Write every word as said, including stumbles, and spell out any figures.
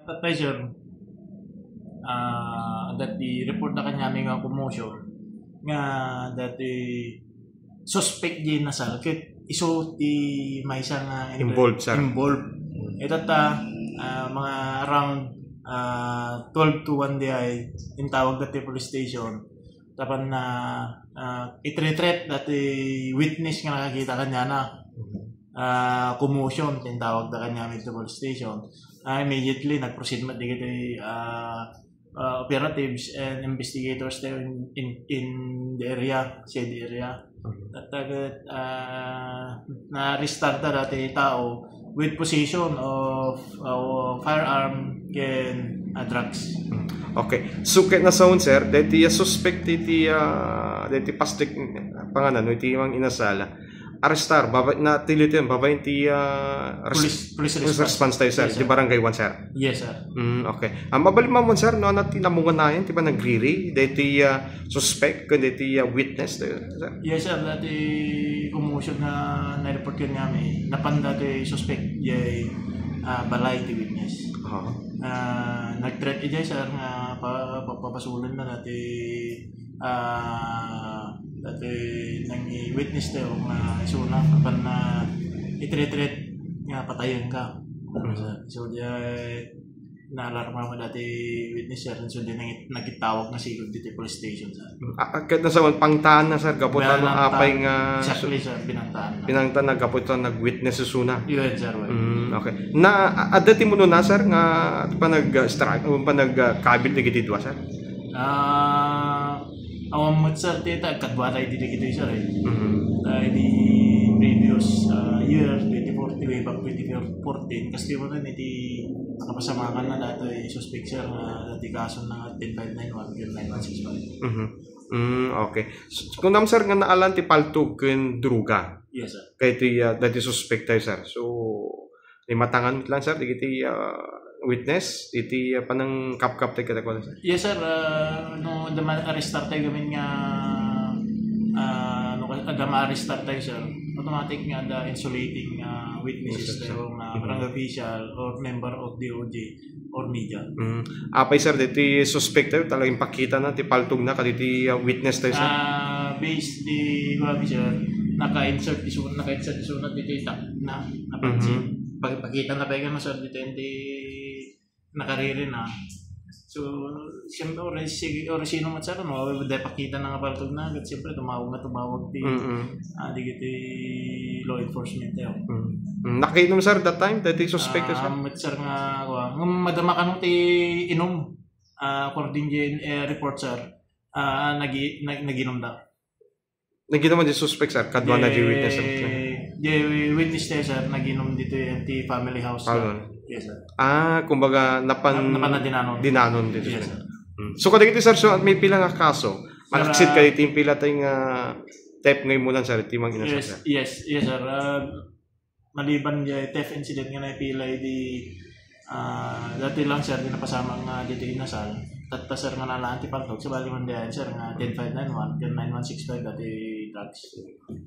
Tattay, sir, ah, dati report na kaniami nga commotion nga dati suspect di nasal ket isu ti maysa nga inter- Involved, sir. Involved. Itatta, ah, mga around, ah, twelve to one di ay intawag dati police station. Tapan na, ah, itretret dati witness nga nakakita kaniana. Ah, commotion, tintawag da kaniami iti police station. Ah, immediately, nag-proceed met dagiti, ah, ah, operatives and investigators there in, in, in the area, said area. At, ah, na-arrestar da dati tao with possession of, ah, firearm ken, ah, drugs. Okay. So, ket nasaon, sir, daytoy a suspect iti, ah, daytoy pastik panganan, no, iti mang inasal. Arrestar, baba, na, tiliten, babaen ti, ah, res-, Police, police police response. Response tayo, sir. Yes, sir. Di barangay one, sir. Yes, sir. Mm, okay. Ah, mabalin man, sir, no, ano ti namunganayan, ti ba nagriri, daytoy, ah, suspect, kun daytoy, ah, witness tayo, sir? Yes, sir. Dati commotion nga na-report kaniami, napan dati suspect, jay, ah, balay ti witness. Aha. Ah, nag-threat ijay, sir, nga pa-, pa-, papasulon na dati ah, dati nang i-witness tayo nga isuna, apan na itretret nga patayen ka. Mhm. So, di ay naalarma mo dati witness, sir. So, di nang-, nagitawag nga sigud diti police station, sir. Ah, ah, ket nasaon, pangtaan na, sir, gapu ta no apay nga Exactly, sir. Binangtaan na. Binangtaan na gapu ta nag-witness isuna. Yun, sir. Mm, okay. Na, a-, adda ti muno na, sir, nga panag-, ah, strike, o panag-, ah, kabil dagiti dua, sir? Ah, awan met, sir, ti ta-, kadua tayo di dagitoy, sir, eh. Mhm. Tayo di previous, ah, year, twenty fourteen, way back twenty fourteen, kasi mo rin, iti nakapasamangan na dati suspect, sir, nga dati kaso na ten five nine one, ten nine one six five. Mhm. Mm, okay. So, kung nam, sir, nga naalan ti paltog ken droga. Yes, sir. Kay ti, ah, dati suspect tayo, sir. So, imatangan met lang, sir, dagiti, ah, witness, iti, ah, panangkapkap tayo kadakuada, sir. Yes, sir. Ah, no, adda ma-arrestar tayo gamin nga, ah, no, adda ma-arrestar tayo, sir. Automatic nga adda insulating, ah, witnesses Yes, sir. tayo nga Mhm. barangay official or member of D O J or media. Mm. Apay, sir, diti suspect tayo, talagang pakita na, ti paltog na, kaditi, ah, witness tayo, sir? Ah, based di, kuwan, sir, naka-insert isu-, naka-insert isu na diti tak-, na, napansin. Mhm. Pag-, pakita na pa yung ano, sir, dito hindi nakariri na. So, siyempre, or, sige, or sino man, sir, no, dahil pakita na nga paltog na, agad siyempre, tumawag na tumawag di, Mm-mm. ah, di kiti law enforcement, eh. Mm. Mm. Nakainom, sir, that time? Dati suspect, sir? Ah, met, sir, nga, kuwan, nga madama kano ti inom. Ah, according to, eh, report, sir, ah, nagi-, nag-, naginom da. Naginom di suspect, sir? Kadua na di witness, sir? Di witness tayo, sir, naginom dito yung ti family house, sir. Family. Yes, sir. Ah, kumbaga, napan-, Nap-, napan na dinanon. Dinanon dito, Yes, sir. sir. Mm. So, kadagiti, sir, so, may pila nga kaso? Sir, Malaksid ah, kadagiti pila tayo nga theft nga imunan, sir, iti mang inasal, Yes, sir? yes, yes, sir. Ah, maliban di theft incident nga naipilay di, ah, dati lang, sir, di napasama nga dito inasal. Tatta, sir, nga nalaan ti paltog, sabali man di ayan, sir, nga ten five nine one, ten nine one six five dati drugs. Okay.